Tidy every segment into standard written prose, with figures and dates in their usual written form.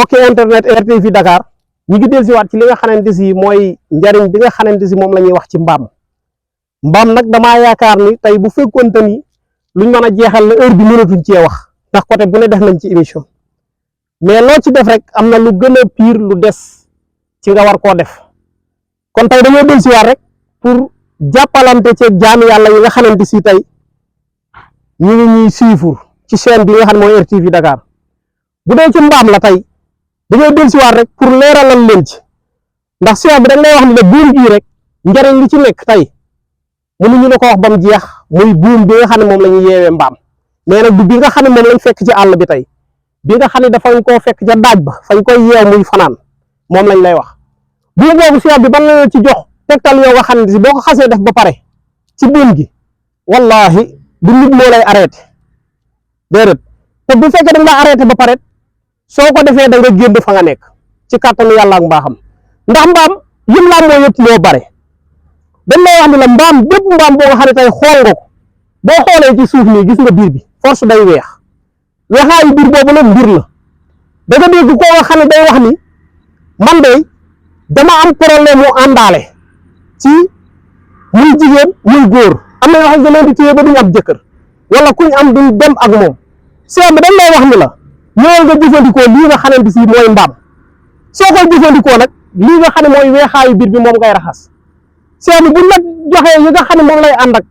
mbokki internet RTV Dakar ñi ngi dellusiwaat ci li nga xamante si mooy njariñ bi nga xamante si moom la ñuy wax ci mbaam nag damaa yaakaar ni tey bu fekkoonte ni luñ mën a jeexal la heure bi mënatuñ cee wax ndax côté bu ne def nañ ci émission mais loo ci def rek am na lu gën a pire lu des ci nga war koo def kon tey dañoo dellusiwaat rek pour jàppalante ci jaami yàlla yi nga xamante si tey ñu ngi ñuy suivre ci chaîne bi nga xam ne mooy RTV Dakar bu dee ci mbaam la tey dañoo dellusiwaat rek pour leeralal leen ci ndax chaîne bi dañ lay wax ni la buum gii rek njariñ li ci nekk tey mënuñu la ko wax ba mu jeex muy buum bi nga xam ne moom la ñuy yeewee mbaam mais nag du bi nga xam ne moom lañ fekk ci àll bi tey bi nga xam ne dafañ koo fekk ca daaj ba fañ koy yeew muy fanaan moom lañ lay wax buum boobu chaîne bi ban la ci jox tegtal yoo nga xam ne si boo ko xasee def ba pare ci buum gi wallahi du nit moo lay arrêté déedéet te bu fekkee dañ la arrêté ba pare soo ko defee da nga génn fa nga nekk ci kàttanu yàlla ak mbaaxam ndax mbaam yim laa moo yëpp moo bare dañ lay wax ni la mbaam bépp mbaam boo nga xam ne tey xool nga ko boo xoolee ci suuf nii gis nga biir bi force day weex weexaayu biir boobu nag mbir la da nga dégg koo nga xam ne day wax ni man de dama am problème mu àndaale ci muy jigéen muy góor am na yoo xam ne leen di téye ba duñu am jëkkër wala kuñ am duñ dem ak moom seet bi dañ lay wax ni la ñëwal nga jëfandikoo lii nga xamante si mooy mbaam soo koy jëfandikoo nag lii nga xam ne mooy weexaayu biir bi moom ngay raxas seet bi buñ la joxee yi nga xam ne moom lay ànd ak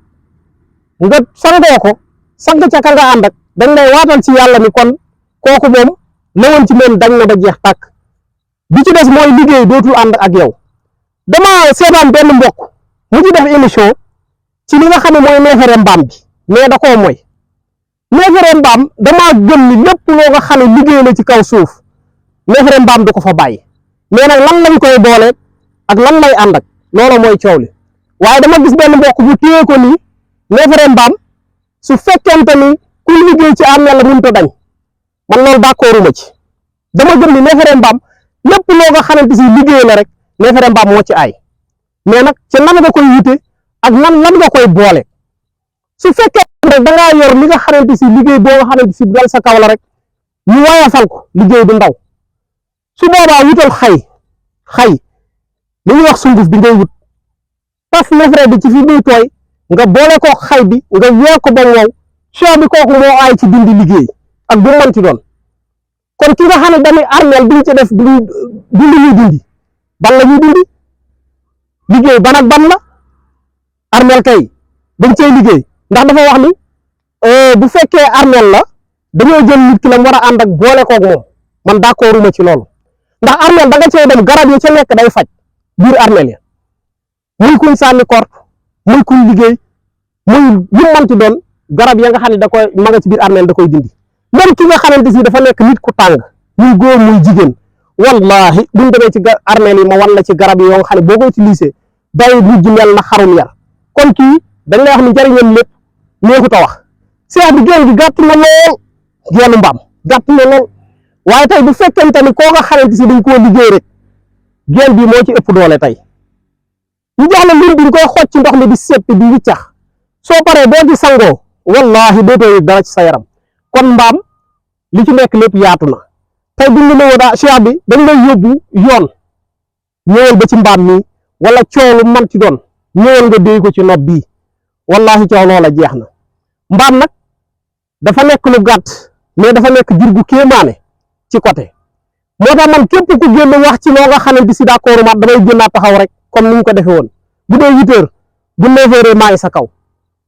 nga sangoo ko sang ca ka nga ànd ak dañ lay waatal ci yàlla ni kon kooku moom lawoon ci moom dañ na ba jeex tàkk bi ci des mooy liggéey dootul ànd ak yow dama seetaan benn mbokk mu ci def émission ci li nga xam ne mooy neefere mbaam bi mais da koo mooy neefere mbaam damaa gëm ni lépp loo nga xam ne liggéey la ci kaw suuf neefere mbaam du ko fa bàyyi mais nag lan lañ koy boole ak lan lay ànd ak loolu mooy coow li waaye dama gis benn mbokk bu téye ko nii neefere mbaam su fekkente ni kuy liggéey ci am yàlla mënut a dañ man loolu d'accorduma ci dama gëm ni neefere mbaam lépp loo nga xamante si liggéey la rek neefere mbaam moo ci aay mais nag ci nan nga koy wute ak lan nga koy boole su fekkee rek da ngaa yor li nga xamante si liggéey boo nga xamante si dal sa kaw la rek ñu woyofal ko liggéey du ndaw su boobaa wutal xay li ñuy wax sunguf bi ngay wut taf neefere bi ci fi muy tooy nga boole ko xay bi nga weer ko ba wow soo bi kooku moo aay ci dindi liggéey ak bu mën ci doon kon ki nga xam ne dañuy armeel duñ ci def duñ ñuy dindi ban la ñuy dindi liggéey ban ak ban la armeel kay dañ cey liggéey ndax dafa wax ni bu fekkee armeel la dañoo jël nit ki la war a ànd ak boole koog moom man d'accorduma ci loolu ndax armeel da nga cey dem garab yi ca nekk day faj biir armeel ya muy kuñ sànni kort muy kuñ liggéey muy lu manti doon garab ya nga xam ne da koy ma nga ci biir armeel da koy dindi même ki nga xamante si dafa nekk nit ku tàng muy góor muy jigéen wallahi buñ demee ci armeel yi ma wan la ci garab yi yoo nga xam ne boo ko utilisé day mujj mel na xarum yar kon kii dañ lay wax ni njariñam lépp neexut a wax seex bi génn gi gàtt na lool geenu mbaam gàtt na lool waaye tey bu fekkente ni koo nga xamante si dañ koo liggéey rek geen bi moo ci ëpp doole tey ñu jox la lim bi ñu koy xooj ci ndox mi di seppi di wiccax soo paree boo ci sangoo wallahi dootoo yëg dara ci sa yaram kon mbaam li ci nekk lépp yaatu na tey buñ la woo cheikh bi dañ lay yóbbu yoon ñëwal ba ci mbaam mi wala coow lu man ci doon ñëwal nga déy ko ci nopp bii wallahi coow loola jeex na mbaam nag dafa nekk lu gàtt mais dafa nekk jur gu kéemaane ci côté moo tax man képp ku génn wax ci loo nga xamante si d'accord ma damay génnaat taxaw rek comme ni ñu ko defee woon bu dee 8 heures bu 9 heures maa ngi sa kaw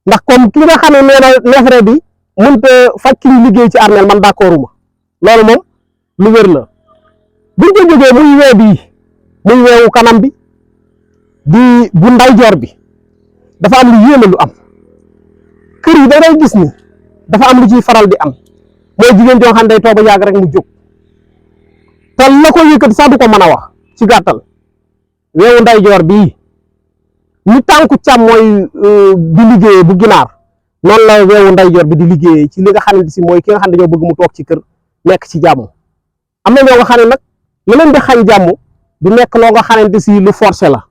ndax comme ki nga xam ne nee na neefere bi mënut a faj ki ñu liggéey ci armeel man d'accorduma loolu moom lu wér la buñ ko jógee muy wee bii muy weewu kanam bi di bu ndeyjoor bi dafa am lu yéeme lu am kër yi da ngay gis ni dafa am lu ciy faral di am mooy jigéen joo xam ne day toog a yàgg rek mu jóg te la ko yëkkati sax du ko mën a wax ci gàttal weewu ndeyjoor bii ni tànku càmmooñ di liggéeyee bu ginaar noonu la weewu ndeyjoor bi di liggéeyee ci li nga xamante si mooy ki nga xam ne dañoo bëgg mu toog ci kër nekk ci jàmm am na ñoo nga xam ne nag la leen di xañ jàmm du nekk loo nga xamante si lu forcé la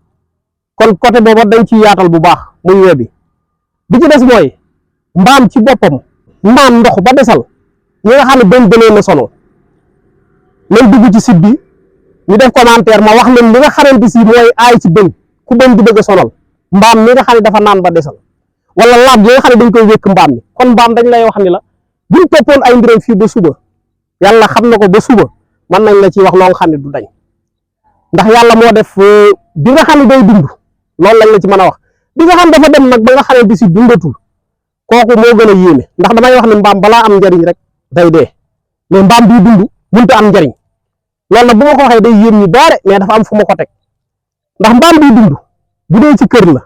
kon côté boobu dañ ci yaatal bu baax muy wee bi ci des mooy mbaam ci boppam mbaam ndox ba desal ñi nga xam ne dañ na sono nañ dugg ci site bi ñu def commentaire ma wax leen li nga xamante si mooy aay ci bëñ ku bëñ di bëgg a sonal mbaam mi nga xam ne dafa naan ba desal wala laaj yi nga xam ne dañ koy wékk mbaam mi kon mbaam dañ lay wax ni la buñ toppoon ay mbiram fii ba suba yàlla xam na ko ba suba mën nañ la ci wax loo nga xam ne du dañ ndax yàlla moo def bi nga xam ne day dund loolu lañ la ci mën a wax bi nga xam dafa dem nag ba nga xamante si dundatul kooku moo gën a yéeme ndax damay wax ne mbaam balaa am njariñ rek day dee mais mbaam bii dund mënut a am njariñ loolu nag bu ma ko waxee day yéem ñu daare mais dafa am fu ma ko teg ndax mbaam bii dund bu dee ci kër la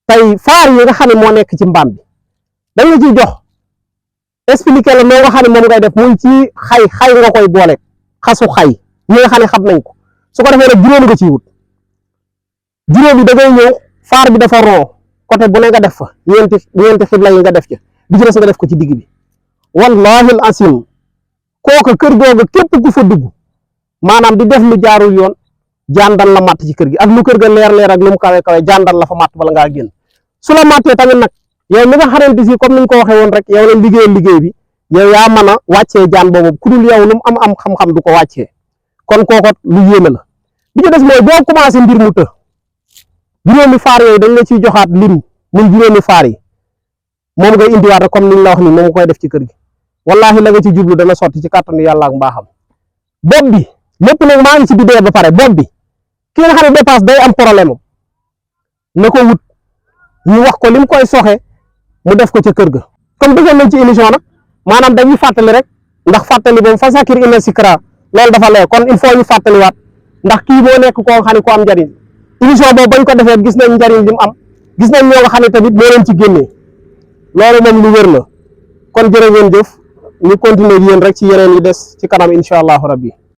tey faar yi nga xam ne moo nekk ci mbaam bi dañ la ciy jox expliqué la noo nga xam ne moom ngay def muy ci xay nga koy boole xasu xay ñi nga xam ne xam nañ ko su ko defee nag juróomi nga ciy wut juróom yi da ngay ñëw faar bi dafa ron côté bu ne nga def fa ñeenti xibla yi nga def ca bi ci des nga def ko ci digg bi wallahi al asim kooka kër googa képp ku fa dugg maanaam di def lu jaarul yoon jàndal la matt ci kër gi ak lu kër ga leer ak lu mu kawe jàndal la fa matt bala ngaa génn su la mattee tamit nag yow mi nga xamante si comme ni ñu ko waxee woon rek yow la liggéey bi yow yaa mën a wàccee jaan boobu ku dul yow lu mu am xam-xam du ko wàccee kon kookot lu yéeme la bi ci des mooy boo commencé mbir mu të juróomi faar yooyu dañ la ciy joxaat lim muy juróomi faar yi moom ngay indiwaat rek comme ni ñu la wax ni moom nga koy def ci kër gi wallahi la nga ci jublu dana sotti ci kàttanu yàlla ak mbaaxam bopp bi lépp nag maa ngi ci bidee ba pare bopp bi ki nga xam ne dépasse day am problème na ko wut ñu wax ko lim koy soxe mu def ko ca kër ga comme dëggal nañ ci émission nag maanaam dañuy fàttali rek ndax fàttali boobu fa sakir ina sikra loolu dafa leer kon il faut ñu fàttaliwaat ndax kii moo nekk koo xam ne ko am njariñ émission boobu bañ ko defee gis nañ njariñ li mu am gis nañ ñoo nga xam ne tamit moo leen ci génnee loolu moom lu wér la kon jërë ngeen jëf ñu continuer yéen rek ci yeneen yi des ci kanam incha allahu rabbi